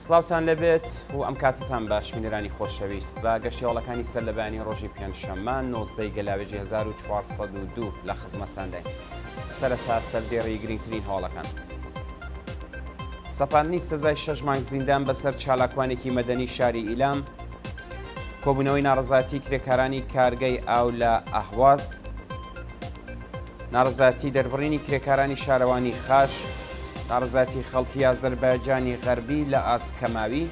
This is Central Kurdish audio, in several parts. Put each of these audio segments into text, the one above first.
سڵاوتان لێبێت و ئەم کاتتان باش بینەرانی خۆشەویست بە گەشتی هەواڵەکانی سەر لە بەیانی ڕۆژی پێنجشەممە 19 گەلاوێژی 1402 لە خزمەتتانداین. سەرەتا سەردێڕی گرنگترین هەواڵەکان. سەپاندنی سزای شەش مانگ زیندان بەسەر چالاکوانێکی مەدەنی شاری ئیلام، کۆبوونەوەی ناڕەزایەتی کرێکارانی کارگەی ئاو لە ئەهواز، ناڕەزایەتی دەربڕینی کرێکارانی شارەوانی خاش، ناڕەزایەتی خەڵکی ئازەربایجانی غەربی لە ئاست کەماوی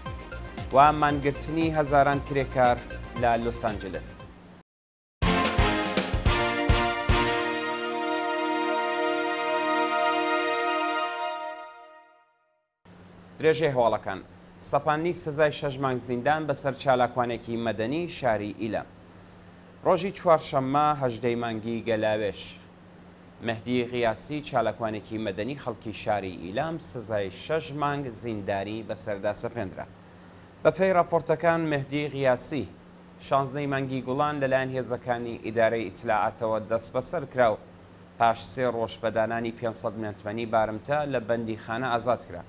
و مانگرتنی هەزاران کرێکار لە لۆسانجلس. درێژەی هەواڵەکان، سەپاندنی سزای شەش مانگ زیندان بەسەر چالاکوانێکی مەدەنی شاری ئیلام. ڕۆژی چوارشەممە 18 ی مانگی گەلاوێژ، مەهدی غیاسی چالاکوانێکی مەدەنی خەڵکی شاری ئیلام سزای شەش مانگ زیندانی بەسەردا سەپێندرا. بەپێی ڕاپۆرتەکان مەهدی غیاسی شانزدە ی مانگی گوڵان لەلایەن هێزەکانی ئیدارەی ئیتلاعاتەوە دەستبەسەر کرا و پاش سێ ڕۆژ بە دانانی 500 ملیۆن تمەنی بارمتە لە بەندیخانە ئازاد کرا.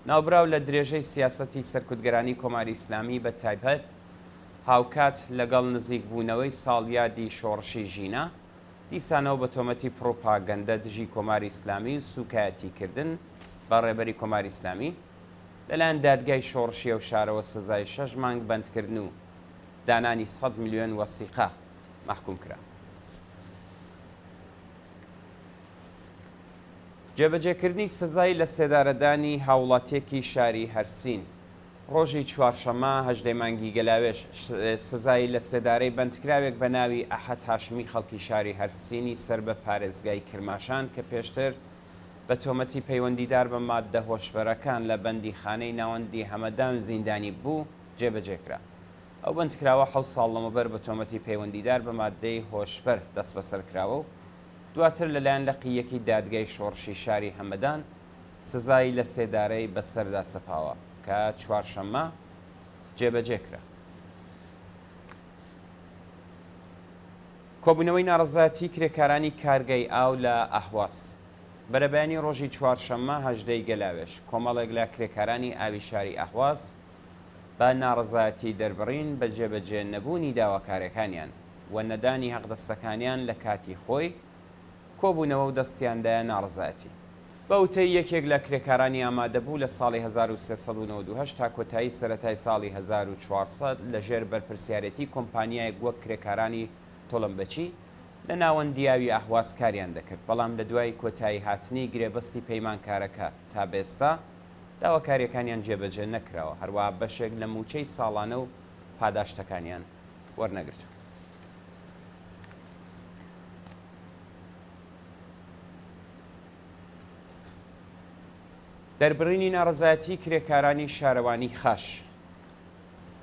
ناوبراو لە درێژەی سیاسەتی سەرکوتگەرانی کۆماری ئیسلامی بە تایبەت هاوکات لەگەڵ نزیک بوونەوەی ساڵیادی شۆڕشی ژینا، دیسانەوە بە تۆمەتی پڕوپاگەندە دژی کۆماری ئیسلامی و سووکایەتی کردن بە ڕێبەری کۆماری ئیسلامی، لەلایەن دادگای شۆڕشی ئەو شارەوە سزای شەش مانگ بەندکردن و دانانی سەد ملیۆن وەسیقە مەحکووم کرا. جێبەجێکردنی سزای لەسێدارەدانی هاووڵاتییەکی شاری هەرسین ڕۆژی چوارشەممە 18 مانگی گەلاوێژ سزای لەسێدارەی بەندکراوێک بە ناوی ئەحەد هاشمی خەڵکی شاری هەرسینی سەر بە پارێزگای کرماشان کە پێشتر بە تۆمەتی پەیوەندیدار بە ماددە هۆشبەرەکان لە بەندیخانەی ناوەندی هەمەدان زیندانی بوو، جێبەجێ کرا. ئەو بەندکراوە حەوت ساڵ لەمەوبەر بە تۆمەتی پەیوەندیدار بە ماددەی هۆشبەر دەستبەسەر کراوە و دواتر لەلایەن لقی یەکی دادگای شۆڕشی شاری هەمەدان سزای لەسێدارەی بەسەردا سەپاوە کە چوارشەممە جێبەجێ کرا. کۆبوونەوەی ناڕەزایەتی کرێکارانی کارگەی ئاو لە ئەهواز. بەرەبەیانی ڕۆژی چوارشەممە 18 ی گەلاوێژ، کۆمەڵێک لە کرێکارانی ئاوی شاری ئەهواز بە ناڕەزایەتی دەربڕین بە جێبەجێ نەبوونی داواکاریەکانیان و نەدانی هەقدەستەکانیان لە کاتی خۆی کۆبوونەوە و دەستیان دایە ناڕەزایەتی. بە وتەی یەکێک لە کرێکارانی ئامادەبوو لە ساڵی 1398 تا کۆتایی سەرەتای ساڵی 1400 لە ژێر بەرپرسیارێتی کۆمپانیایەک وەک کرێکارانی تۆڵمبەچی لە ناوەندی ئاوی ئەهواز کاریان دەکرد، بەڵام لە دوای کۆتایی هاتنی گرێبەستی پەیمانکارەکە تا بێستا داواکارییەکانیان جێبەجێ نەکراوە، هەروەها بەشێک لە مووچەی ساڵانە و پاداشتەکانیان وەرنەگرتووە. دەربڕینی ناڕەزایەتی کرێکارانی شارەوانی خاش.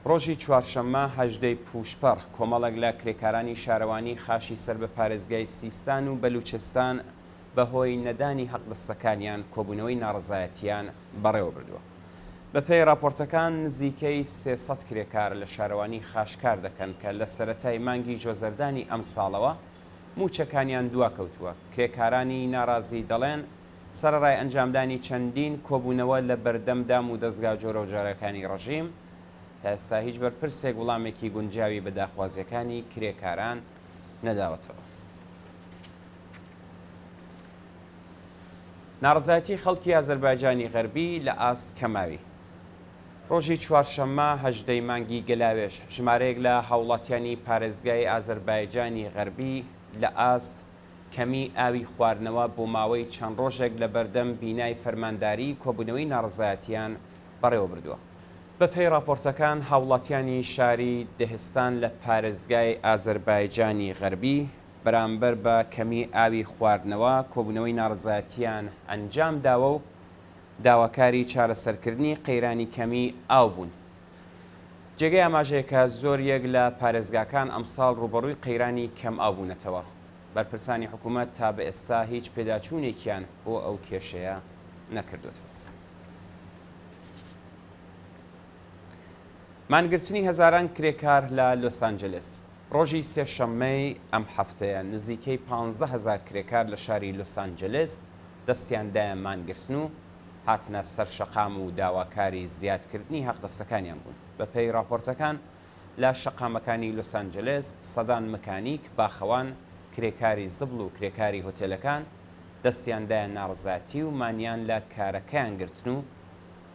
ڕۆژی چوارشەممە 18 ی پووشپەڕ، کۆمەڵێک لە کرێکارانی شارەوانی خاشی سەر بە پارێزگای سیستان و بەلوچستان بە هۆی نەدانی حەقدەستەکانیان کۆبوونەوەی ناڕەزایەتییان بەڕێوە بردووە. بەپێی ڕاپۆرتەکان نزیکەی 300 کرێکار لە شارەوانی خاش کار دەکەن کە لە سەرەتای مانگی جۆزەردانی ئەمساڵەوە مووچەکانیان دواکەوتووە. کرێکارانی ناڕازی دەڵێن، سەرەڕای ئەنجامدانی چەندین کۆبوونەوە لە بەردەم دام و دەزگا جۆرەوجۆرەکانی ڕژیم، تا ئێستا هیچ بەرپرسێک وڵامێکی گونجاوی بە داخوازییەکانی کرێکاران نەداوەتەوە. ناڕەزایەتی خەڵکی ئازەربایجانی غەربی لە ئاست کەماوی. ڕۆژی چوارشەممە 18 ی مانگی گەلاوێژ، ژمارەیەک لە هاووڵاتیانی پارێزگای ئازەربایجانی غەربی لە ئاست کەمیی ئاوی خواردنەوە بۆ ماوەی چەند ڕۆژێک لە بەردەم بینای فەرمانداریی کۆبوونەوەی ناڕەزایەتییان بەڕێوە بردووە. بەپێی ڕاپۆرتەکان، هاووڵاتیانی شاری دهستان لە پارێزگای ئازەربایجانی غەربی بەرامبەر بە کەمیی ئاوی خواردنەوە کۆبوونەوەی ناڕەزایەتییان ئەنجام داوە و داواکاری چارەسەرکردنی قەیرانی کەمیی ئاو بوون. جێگەی ئاماژەیە کە زۆریەک لە پارێزگاکان ئەمساڵ ڕووبەڕووی قەیرانی کەم ئاو بوونەتەوە. بەرپرسانی حکوومەت تا بە ئێستا هیچ پێداچوونێکیان بۆ ئەو کێشەیە نەکردووەتەوە. مانگرتنی هەزاران کرێکار لە لۆسانجلس. ڕۆژی سێشەممەی ئەم هەفتەیە نزیکەی 15 هەزار کرێکار لە شاری لۆسانجلس دەستیان دایە مانگرتن و. هاتنە سەر شەقام و داواکاری زیادکردنی حەقدەستەکانیان بوون. بەپێی ڕاپۆرتەکان، لە شەقامەکانی لۆس ئانجلێس سەدان مکانیک، باخەوان، کرێکاری زبڵ و کرێکاری هۆتێلەکان دەستیان دایە ناڕەزایەتی و مانیان لە کارەکەیان گرتن و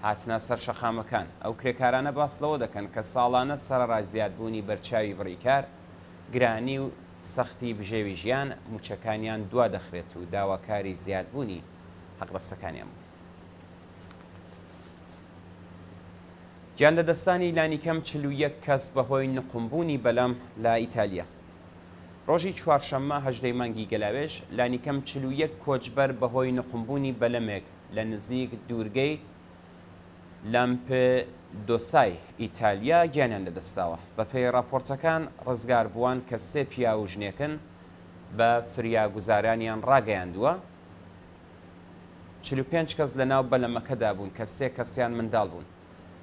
هاتنە سەر شەقامەکان. ئەو کرێکارانە باس لەوە دەکەن کە ساڵانە سەرەڕای زیادبوونی بەرچاوی بڕی کار، گرانی و سەختی بژێوی ژیان، مووچەکانیان دوا دەخرێت و داواکاری زیادبوونی حەقدەستەکانیان بوون. گیانلەدەستدانی لانیکەم 41 کەس بەهۆی نوقمبوونی بەلەم لە ئیتالیا. ڕۆژی چوارشەممە هەژدەی مانگی گەلاوێژ، لانیکەم 41 کۆچبەر بەهۆی نوقمبوونی بەلەمێک لە نزیک دوورگەی لامپێدۆسای ئیتالیا گیانیان لەدەستداوە. بەپێی ڕاپۆرتەکان، ڕزگاربووان کە سێ پیاو و ژنێکن، بە فریاگوزارانیان ڕاگەیاندووە، 45 کەس لەناو بەلەمەکەدا بوون کە سێ کەسیان منداڵ بوون.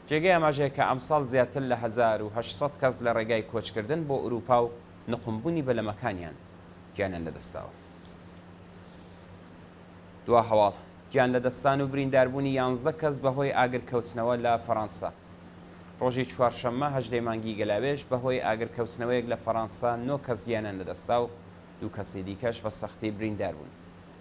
جێگەی ئاماژەیە کە ئەمساڵ زیاتر لە 1800 کەس لە ڕێگای کۆچکردن بۆ ئورووپا و نوقمبوونی بەلەمەکانیان گیانیان لەدەستداوە. دوا هەواڵ، گیانلەدەستدان و برینداربوونی یانزدە کەس بەهۆی ئاگرکەوتنەوە لە فەرەنسا. ڕۆژی چوارشەممە هەژدەی مانگی گەلاوێژ بەهۆی ئاگرکەوتنەوەیەک لە فەرەنسا نۆ کەس گیانیان لەدەستدا و دوو کەسی دیکەش بە سەختی برینداربوون.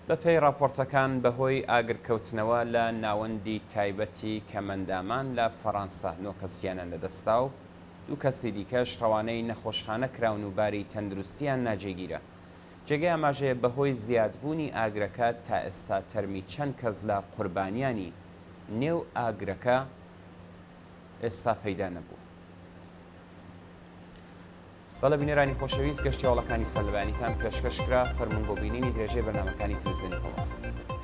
بەپێی ڕاپۆرتەکان بەهۆی ئاگرکەوتنەوە لە ناوەندی تایبەتی کەمئەندامان لە فەرەنسا نۆ کەس گیانیان لەدەستدا و دوو کەسی دیکەش ڕەوانەی نەخۆشخانە کراون و باری تەندروستییان ناجێگیرە. جێگەی ئاماژەیە بەهۆی زیادبوونی ئاگرەکە تا ئێستا تەرمی چەند کەس لە قوربانیانی نێو ئاگرەکە ئێستا پەیدا نەبووە. بەڵێ بینەرانی خۆشەویست گەشتی هەواڵەکانی سەرلەبەیانیتان پێشکەش کرا، فەرموون بۆ بینینی درێژەی بەرنامەکانی تلویزیۆنی کۆمەڵ.